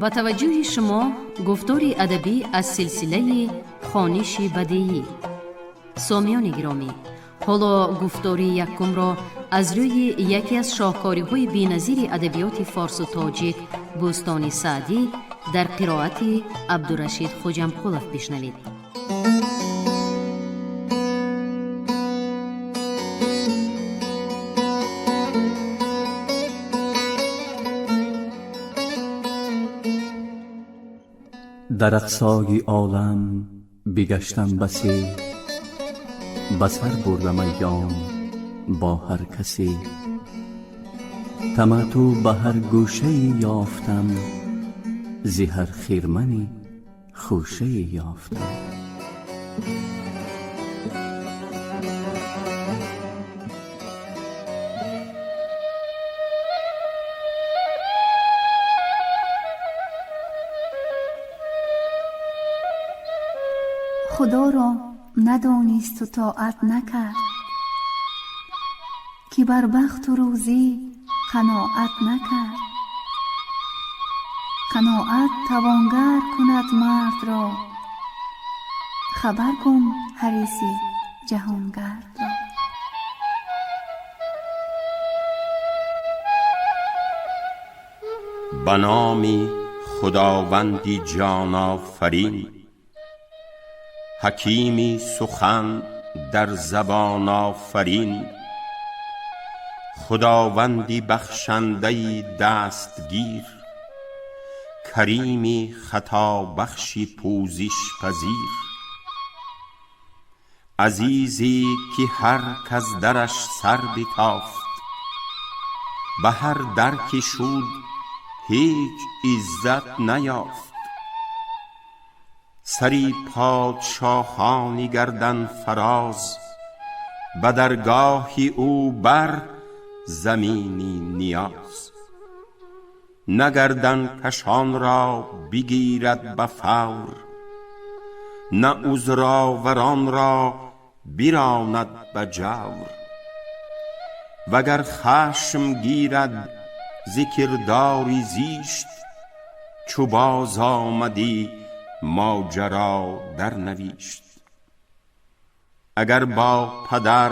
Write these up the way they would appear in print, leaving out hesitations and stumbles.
Ба таваҷҷӯҳи шумо гуфтори адабӣ аз силсилаи хониши бадеӣ. Сомиёни гиромӣ, ҳоло гуфтори якумро аз рӯи яке аз шоҳкориҳои беназири адабиёти форсу тоҷик, Бӯстони Саъдӣ, дар қироати Абдурашид Хоҷамқулов бишнавед. Дар ақсои олам бигаштам басе, ба сар бурдам айём бо ҳар касе. Таматтӯъ ба ҳар гӯшае ёфтам, зи ҳар хирмане хӯшае ёфтам. Худоро надонисту тоат накард, ки бар бахту рӯзӣ қаноат накард. Қаноат тавонгар кунад мардро, хабар кун ҳариси ҷаҳонгардро. Ба номи Худованди ҷонофарин, ҳакими сухан дар забон офарин, Худованди бахшандаи дастгир, карими хатобахши пӯзишпазир, азизе ки ҳар кас дараш сар битофт, ба ҳар дар ки шуд ҳеҷ иззат наёфт. Сари подшоҳони гардан фароз, ба даргоҳи ӯ бар замини ниёз. На гардан кашон ро бигирад ба фавр, на عذرآوران را براند به جور. وگر خشم گیرد ز کرداری زیشت، چو باز آمدی ماجرا در نویشت. اگر با پدر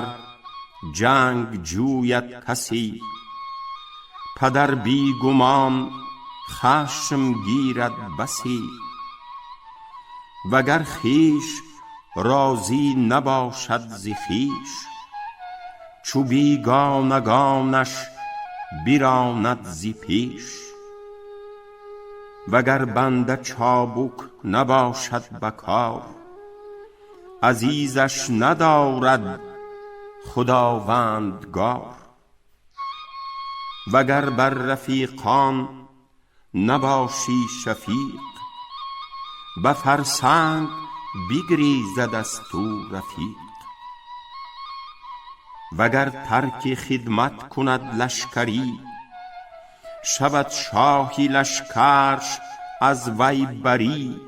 جنگ جوید کسی، پدر بی گمان خشم گیرد بسی. وگر خویش راضی نباشد ز خویش، چو بیگانگانش براند ز پیش. وگر بنده چابک نباشد به کار، عزیزش ندارد خداوندگار. وگر بر رفیقان نباشی شفیق، به فرسنگ بگریزد از تو رفیق. وگر ترک خدمت کند لشکری، شود شاهی لشکرش از وی بری.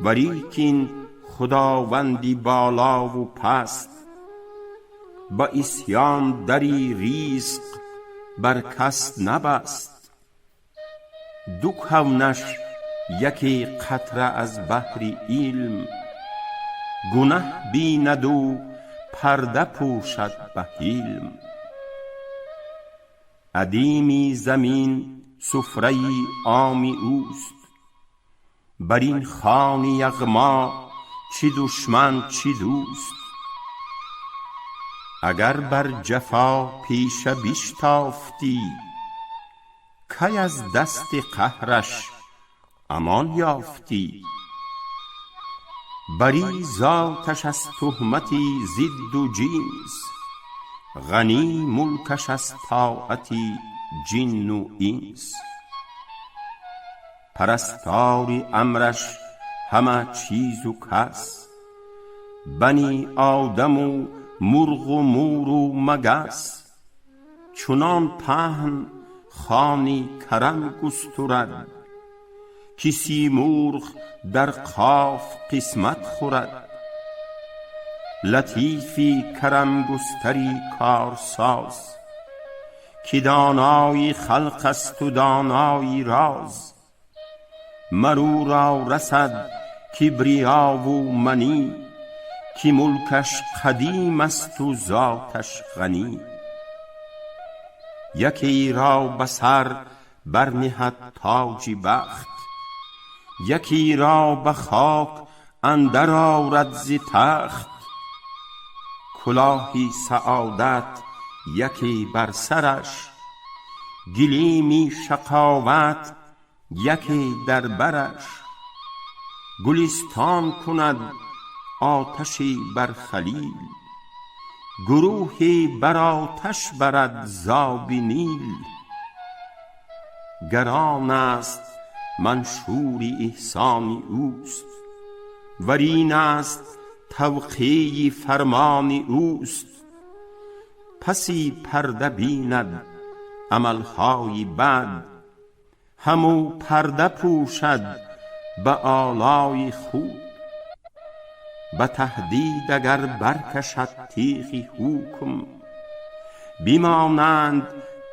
ولیکن خداوندی بالا و پست، به عصیان دری رزق بر کس نبست. دو کونش یکی قطره از بحر علم، گنه بیند و پرده پوشد به حلم. ادیمی زمین سفره عام اوست، بر این خوان یغما چه دشمن چه دوست. اگر بر جفا پیشه بشتافتی، کی از دست قهرش امان یافتی؟ بری ذاتش از تهمتی ضد و جنس، غنی ملکش از طاعتی جن و انس. پرستار امرش همه چیز و کس، بنی آدم و مرغ و مور و مگس. چنان پهن خوانی کرم گسترد، که سیمرغ در قاف قسمت خورد. لطیفی کرم گستری کارساز، که دانای خلق است و دانای راز. Мар ӯ را رسد کبریا و منی، که ملکش قدیم است و ذاتش غنی. یکی را به سر برنهد تاج بخت، یکی را به خاک اندر آرد ز تخت. کلاهی سعادت یکی بر سرش، گلیمی شقاوت یکی در برش. گلستان کند آتشی بر خلیل، گروهی بر آتش برد ز آب نیل. گران است منشور احسان اوست، ورین است توقیع فرمان اوست. پسی پرده بیند عملهای بد، همو پرده پوشد به آلای خود. به تهدید اگر برکشد تیغ حکم، بمانند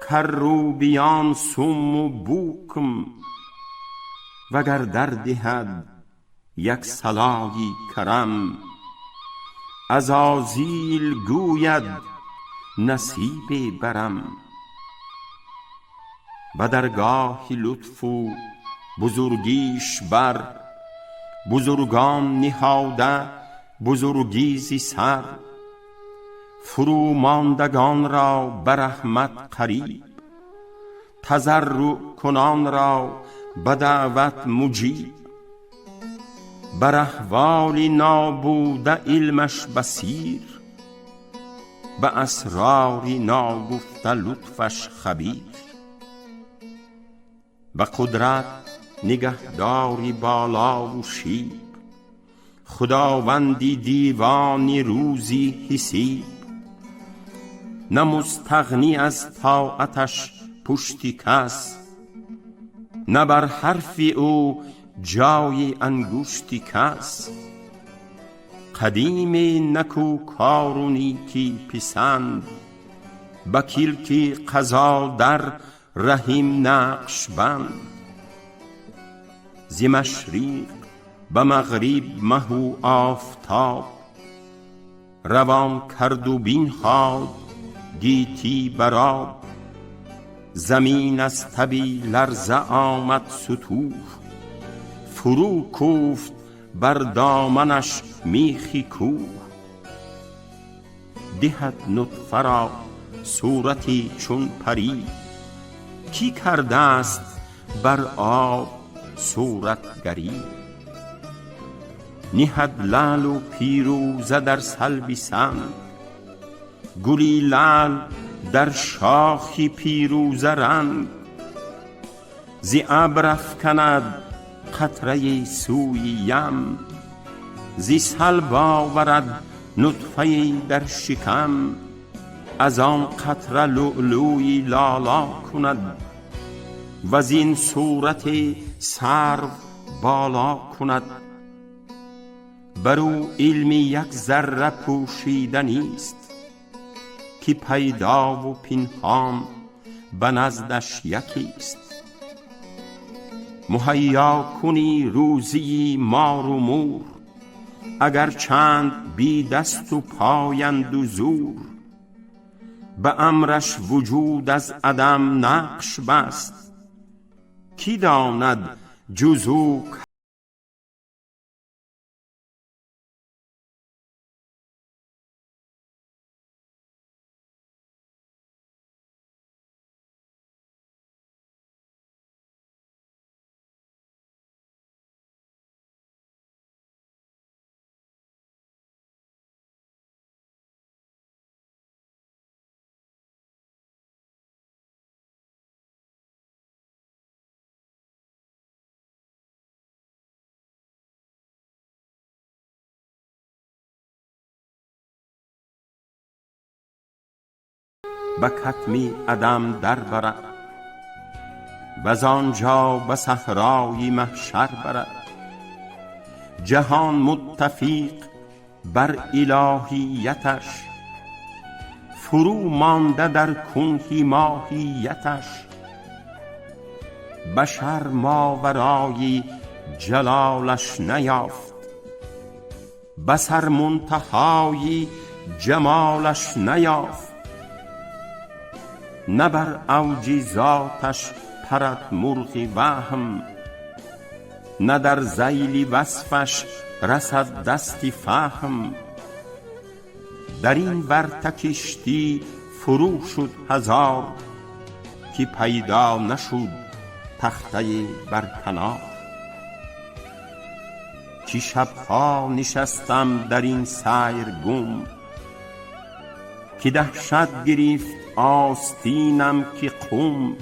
کروبیان صم و بکم. وگر در دهد یک صلای کرم، عزازیل گوید نصیب برم. به درگاه لطف و بزرگیش بر، بزرگان نهاده بزرگی ز سر. فروماندگان را به رحمت قریب، تضرع کنان را به دعوت مجیب. بر احوال نابوده علمش بصیر، به اسرار ناگفته لطفش خبیر. به قدرت نگهدار بالا و شیب، خداوند دیوان روزی حسیب. نه مستغنی از طاعتش پشت کس، نه بر حرف او جای انگشت کس. قدیم نکوکار و نیکی پسند، به کلک قضا در رحیم نقش بند. ز مشرق به مغرب مه و آفتاب، روان کرد و بنهاد گیتی بر آب. زمین از تب لرزه آمد ستوه، فرو کوفت بر دامنش میخ کوه. دهد نطفه را صورتی چون پری، کی کرده است بر آب صورتگری. نهد لعل و پیروزه در صلب سنگ، گلی لعل در شاخ پیروزه رنگ. ز ابر افکند قطره سوی یم، ز صلب آورد نطفه در شکم. از آن قطره لؤلؤی لالا کند، وزین صورت سرو بالا کند. بر او علم یک ذره پوشیده نیست، که پیدا و پنهان به نزدش یکیست. مهیا کنی روزی مار و مور، اگر چند بی دست و پایند و زور. به امرش وجود از عدم نقش بست، کی داند جز او به کتم عدم در برد، وز آنجا به صحرای محشر برد. جهان متفق بر الهیتش، فرو مانده در کنه ماهیتش. بشر ماورای جلالش نیافت، بصر منتهای جمالش نیافت. نه بر اوج ذاتش پرد مرغ وهم، نه در ذیل وصفش رسد دست فهم. در این ورطه کشتی فرو شد هزار، که پیدا نشد تخته بر کنار. که شبها نشستم در این سیر گم، که دهشت گرفت آستینم که قم.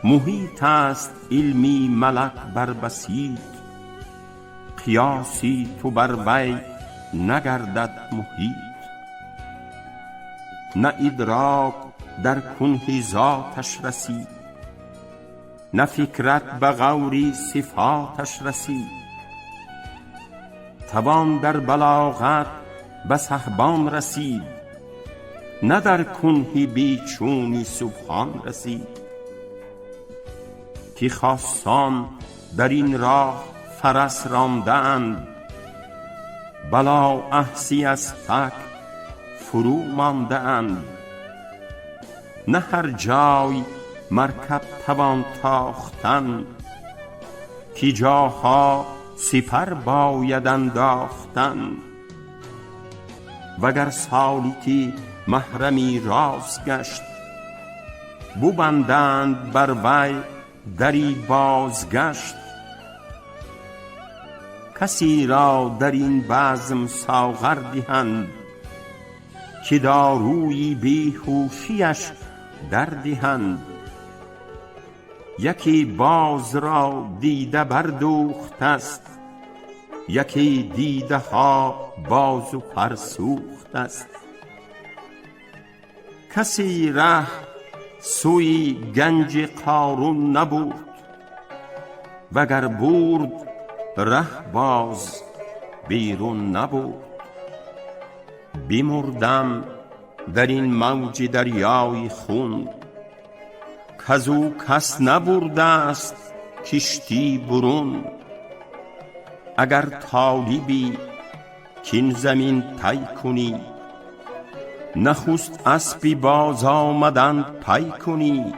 محیط است علمی ملک بر بسیط، قیاسی تو بر وی نگردد محیط. نه ادراک در کنه ذاتش رسید، نه فکرت به غور صفاتش رسید. توان در بلاغت به سحبان رسید، نه در کنه بی چونی سبحان رسید. که خاصان در این راه فرس رانده اند، بلا احصی از تک فرو مانده اند. نه هر جای مرکب توان تاختن، که جاها سپر باید انداختن. وگر سالکی محرمی راز گشت، ببندند بر وی دری بازگشت. کسی را در این بزم ساغر دهند، که داروی بیهوشیش در دهند. یکی باز را دیده بردوخت است، یکی دیده ها باز و پر سوخت است. کسی ره سوی گنج قارون نبرد، وگر برد ره باز بیرون نبرد. بمردم در این موج دریای خون، کزو کس نبرده است کشتی برون. اگر طالبی کاین زمین طی کنی، نخست اسب باز آمدن پی کنی.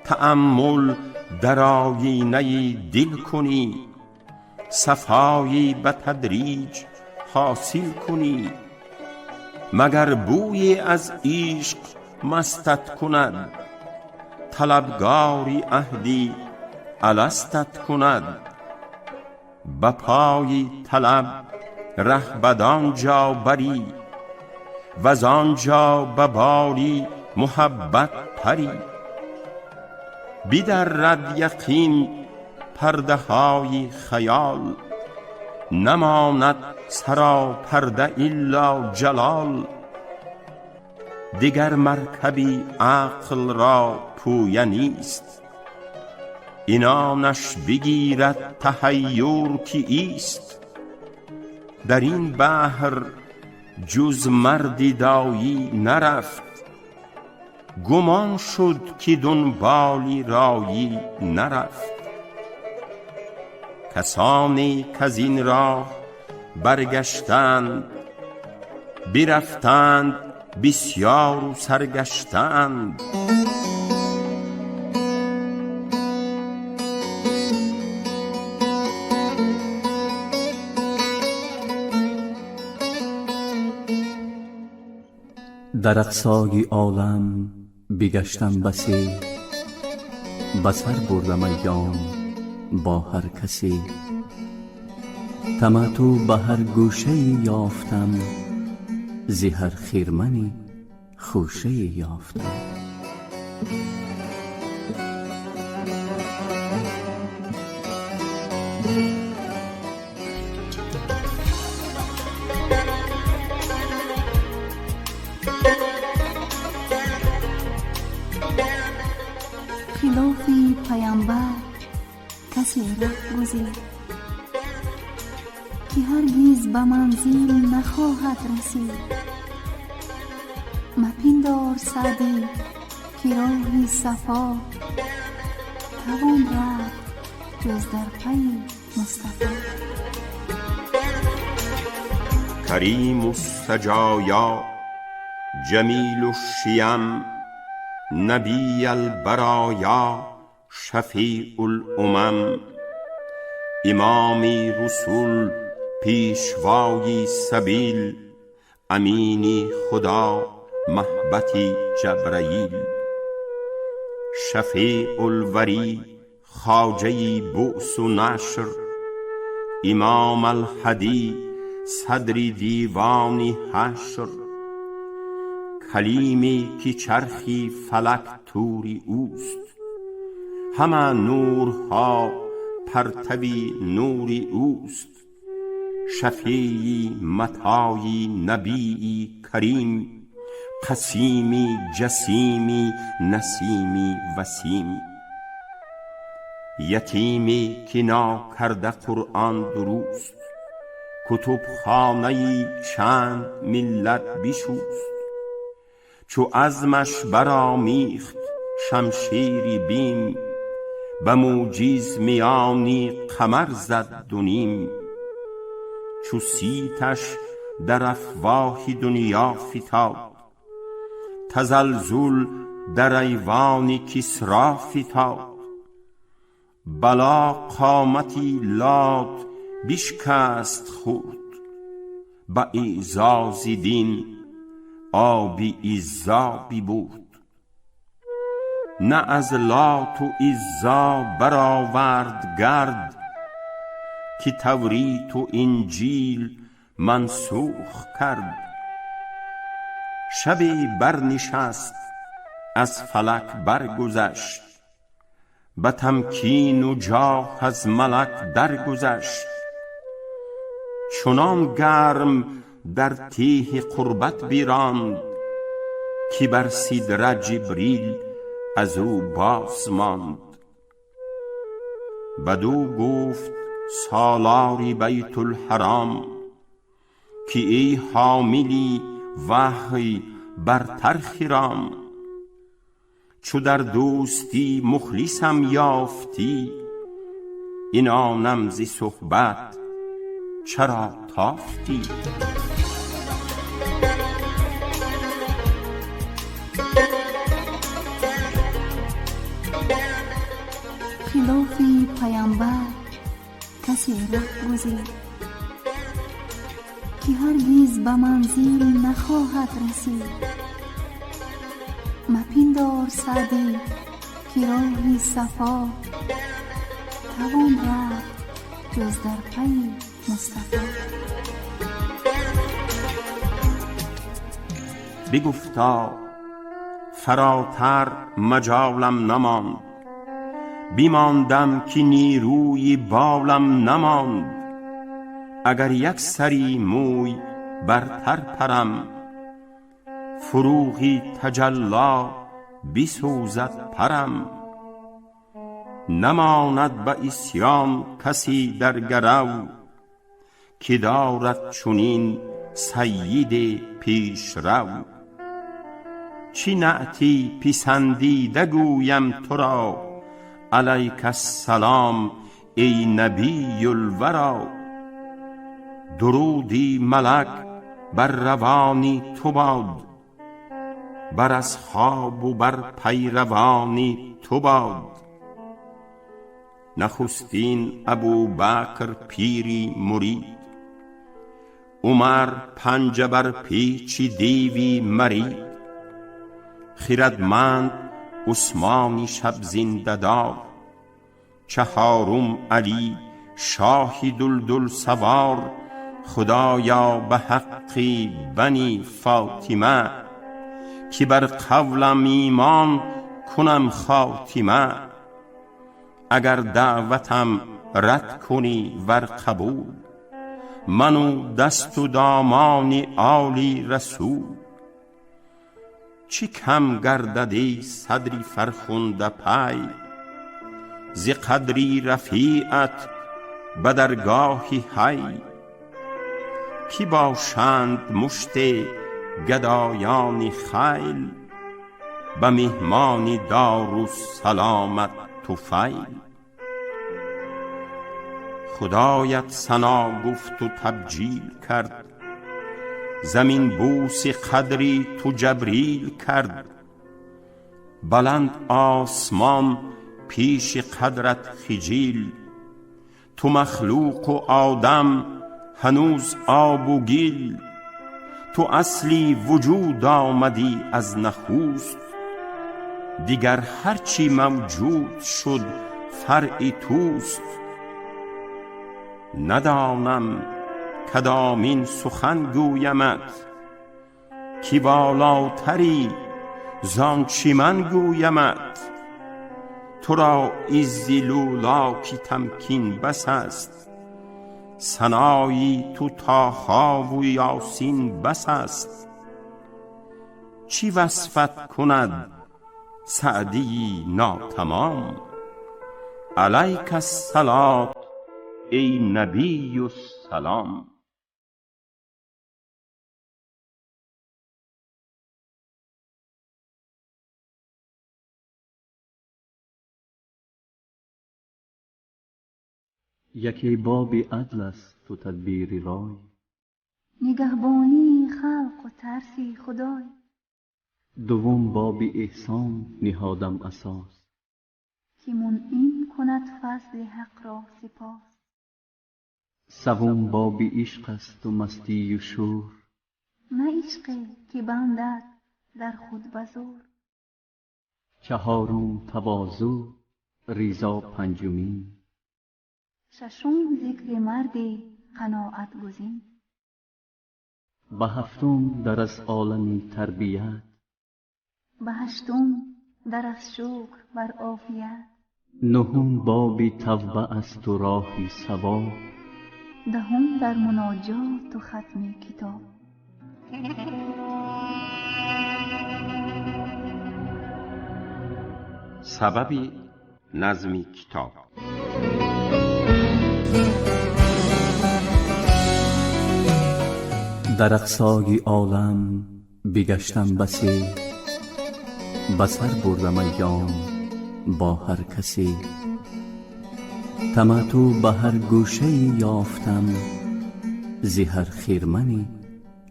تأمل در آیینه دل کنی، صفایی به تدریج حاصل کنی. مگر بویی از عشق مستت کند، طلبگار عهدی الستت کند. به پای طلب ره بدان جا بری، وز آنجا به بال محبت پری. بدرد یقین پرده های خیال، نماند سراپرده الا جلال. دگر مرکبی عقل را پویه نیست، عنانش بگیرد تحیر که ایست. در این بحر جز مرد دایی نرفت، گمان شد که دنبال رایی نرفت. کسانی کز این راه برگشتند، برفتند بسیار و سرگشتند. در اقصای عالم بگشتم بسی، به سر بردم ایام با هر کسی. تمتع به هر گوشه ای یافتم، ز هر خرمنی خوشه ای یافتم. خلافی پیامبر کسی ره گزید، که هرگز به منزل نخواهد رسید. مپندار سعدی که راهی صفا توان رفت Ҷуз дар пайи Мустафо. کریم السجایا، جمیل الشیم، نبی البرایا، شفیع الامم، امامی رسول، پیشوایی سبیل، امینی خدا، مهبطی جبرییل، شفیع الوری، خواجه بعث و نشر، امام الهدی، صدر دیوان حشر، کلیمی که چرخی فلک توری اوست، همه نورها پرتوی نور اوست، شفیعی مطاعی نبیی کریم، قسیمی جسیمی نسیمی وسیم، یتیمی که ناکرده قرآن درست، کتبخانه چند ملت بشست، چو عزمش برآمیخت شمشیر بیم، به موجز میانی قمر زد دو نیم، چو صیتش در افواه دنیا فتاد، تزلزل در ایوان کسری فتاد، بلا قامتی لات بشکست خرد، به اعزاز دین آب عزی ببرد، نه از لات و عزی برآورد گرد، که توریت و انجیل منسوخ کرد، شبی برنشست از فلک برگذشت، به تمکین و جاه از ملک درگذشت، چنان گرم در تیه قربت براند، که بر سدره جبریل از او باز ماند. بدو گفت سالار بیت الحرام، که ای حاملی وحی برتر خرام، چو در دوستی مخلصم یافتی، عنانم ز صحبت چرا تافتی؟ خلافی پیامبر کسی ره گزید، که هرگز به منزل نخواهد رسید. مپندار سعدی که راهی صفا، توان رفت جز در پی مصطفی. بگفتا فراتر مجالم نماند، بیماندم که نیروی بالم نماند. اگر یک سری موی برتر پرم، فروغی تجلا بسوزد پرم. نماند به عصیان کسی در گرو، که دارد چنین سید پیشرو. چه نعتی پسندیده گویم تو را، علیک السلام ای نبی الورا. درودی ملک بر روانی تو باد، بر اصحاب و بر پیروانی تو باد. نخستین ابوبکر پیری مرید، عمر پنجه بر پیچ دیوی مرید. خردمند عثمانی شب زنده دار، چهارم علی شاه دلدل سوار. خدایا به حق بنی فاطمه، که بر قولم ایمان کنم خاتمه. اگر دعوتم رد کنی ور قبول، من و دست و دامان آل رسول. چه کم گردد ای صدر فرخنده پی، ز قدری رفیعت به درگاه حی. کی باشند مشت گدایان خیل، به مهمان دارالسلامت طفیل. Худоят сано гуфт у табҷил кард, замин бӯси қадри ту Ҷабрил кард. Баланд осмон пеши қадрат хиҷил, ту махлуқу одам ҳанӯз обу гил. Ту асли вуҷуд омадӣ аз нахуст, дигар ҳарчи мавҷуд шуд фаръи туст. Надонам кадомин сухан гӯямат, ки волотарӣ зон чи ман гӯямат. Туро иззи лӯлоки тамкин бас аст, санои ту Тоҳову Ёсин бас аст. Чӣ васфат кунад Саъдии нотамом? Алайка ссалот эй набию салом. Яке боби адл аст у тадбири рой, нигаҳбонии халқу тарси Худой. Дуввум боби эҳсон ниҳодам асос, ки мунъим кунад фазли ҳақро сипос. Саввум боби ишқ аст у мастию шӯр, на ишқе ки бандад дар худ ба зӯр. Чаҳорум тавозӯъ, ризо панҷумин, шашум зикри марди қаноатгузин. Ба ҳафтум дар аз олами тарбият, ба ҳаштум дар аз шукр бар офият. Нуҳум боби тавба аст у роҳи савоб, даҳум дар муноҷоту хатми китоб. Сабаби назми китоб. Дар ақсои олам бигаштам басе, ба сар бурдам айём бо ҳар касе. Таматтӯъ ба ҳар гӯшае ёфтам, зи ҳар хирмани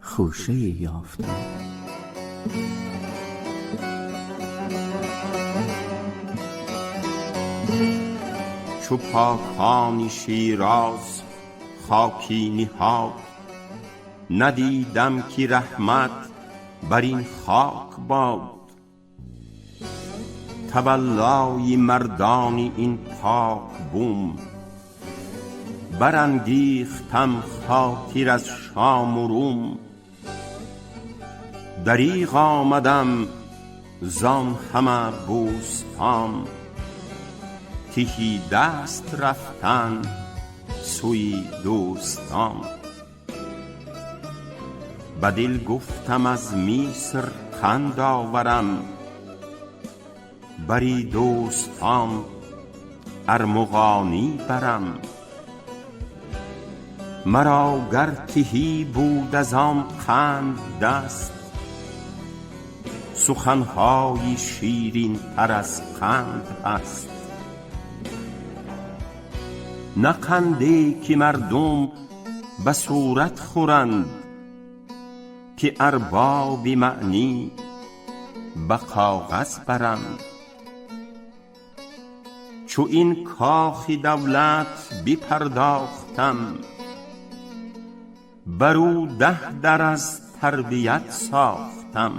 хӯшае ёфтам. Чу покони Широз хоки ниҳод, надидам ки раҳмат бар ин хок бод. Таваллои мардони ин пок бум, барангехтам хотир аз Шому Рум. Дариғ омадам зон ҳама бӯстон, тиҳӣ даст рафтан сӯи дӯстон. Ба дил гуфтам аз Миср қанд оварам, бари дӯстон армуғонӣ барам. Маро гар тиҳӣ буд аз он қанд даст, суханҳои ширинтар аз қанд ҳаст. На қанде ки мардум ба сурат хӯранд, ки арбоби маънӣ ба коғаз баранд. Чу ин кохи давлат бипардохтам, бар ӯ 10 дар аз тарбият сохтам.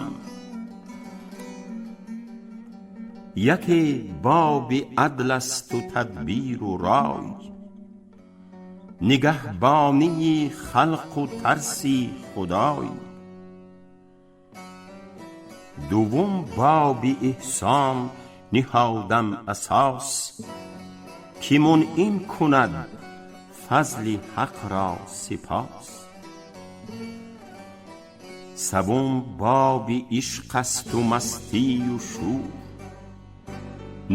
Яке боби адл аст у тадбиру рой, нигаҳбонии халқу тарси Худой. Дуввум боби эҳсон ниҳодам асос, ки мунъим кунад фазли ҳақро сипос. Саввум боби ишқ аст у мастию шӯр,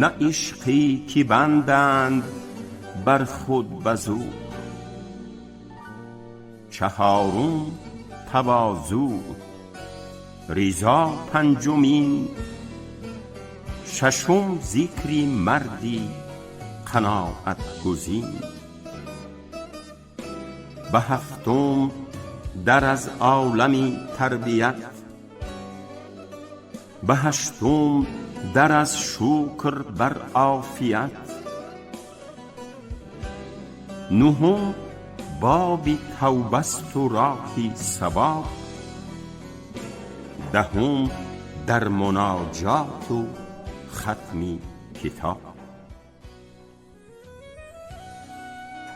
на ишқе ки банданд бар худ ба зӯр. Чаҳорум тавозӯъ, ризо панҷумин, шашум зикри марди қаноатгузин. Ба ҳафтум дар аз олами тарбият, ба ҳаштум дар аз шукр бар офият. Нуҳум боби тавбасту роҳи савоб, даҳум дар муноҷоту хатми китоб.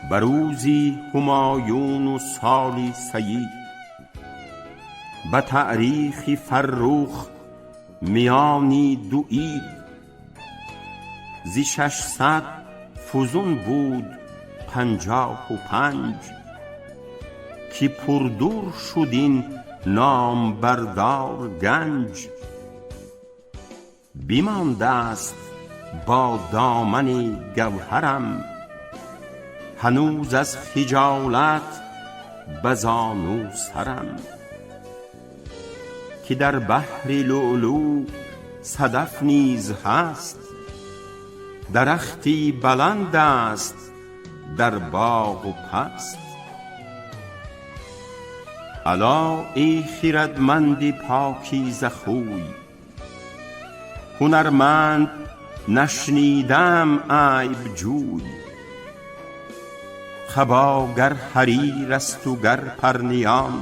Ба рӯзи ҳумоюну соли саид, ба таърихи Фаррух миёни ду ид, зи 600 фузун буд 55, ки пурдур шуд ин номбардор ганҷ. Бимондаст бо домани гавҳарам, ҳанӯз аз хиҷолат ба зону сарам, ки дар баҳри лӯлӯ садаф низ ҳаст, дарахти баланд аст дар боғу паст. Ало эй хирадманди покизахӯй, ҳунарманд нашнидам айбҷӯй. Хабо гар ҳарир асту гар парниён,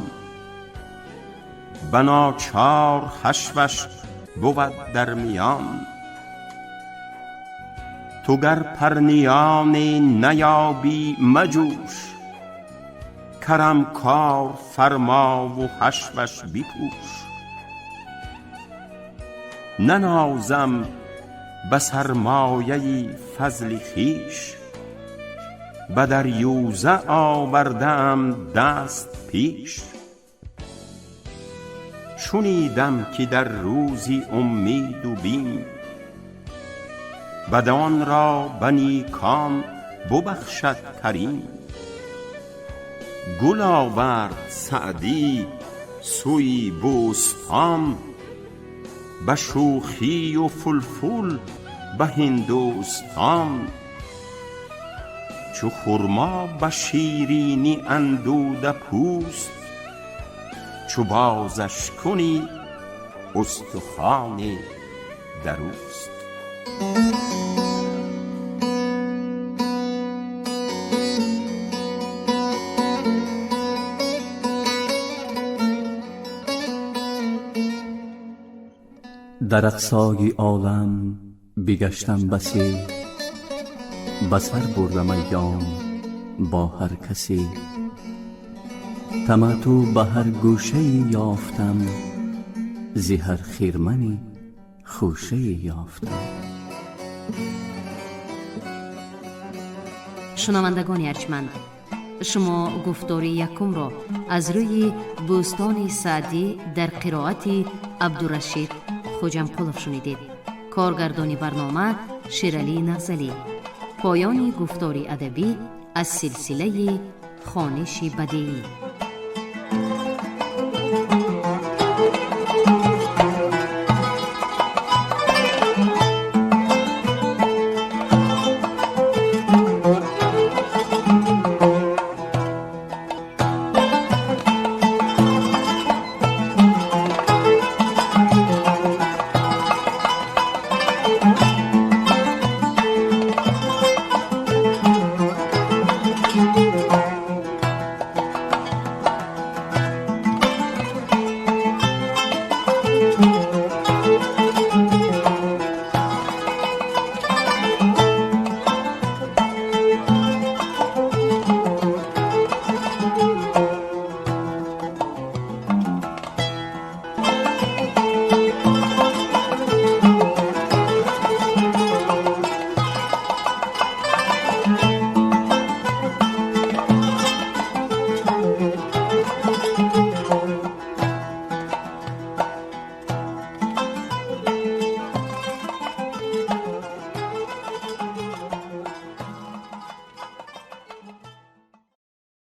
ба ночор ҳашваш бувад дар миён. Ту гар парниёне наёбӣ маҷӯш, карам кор фармову ҳашваш бипӯш. Нанозам ба сармояи фазли хеш, ба дарёза овардаам даст пеш. Шунидам ки дар рӯзи умеду бим, бадон ро ба некон бубахшад Карим. Гул овард Саъдӣ сӯи бӯстон, ба шӯхию фулфул ба Ҳиндустон. Чу хурмо ба ширинӣ андуда пӯст, чу бозаш кунӣ устухони дарӯст. Дар ақсои олам бигаштам басе, ба сар бурдам айём бо ҳар касе. Таматтӯъ ба ҳар гӯшае ёфтам, зи ҳар хирмани хӯшае ёфтам. Шунавандагони арҷманд, шумо гуфтори якумро аз рӯи Бӯстони Саъдӣ дар қироати Абдурашид Хоҷамқулов шунидед. Коргардони барнома Шералӣ Нағзалӣ. Поёни гуфтори адабӣ аз силсилаи хониши бадеӣ.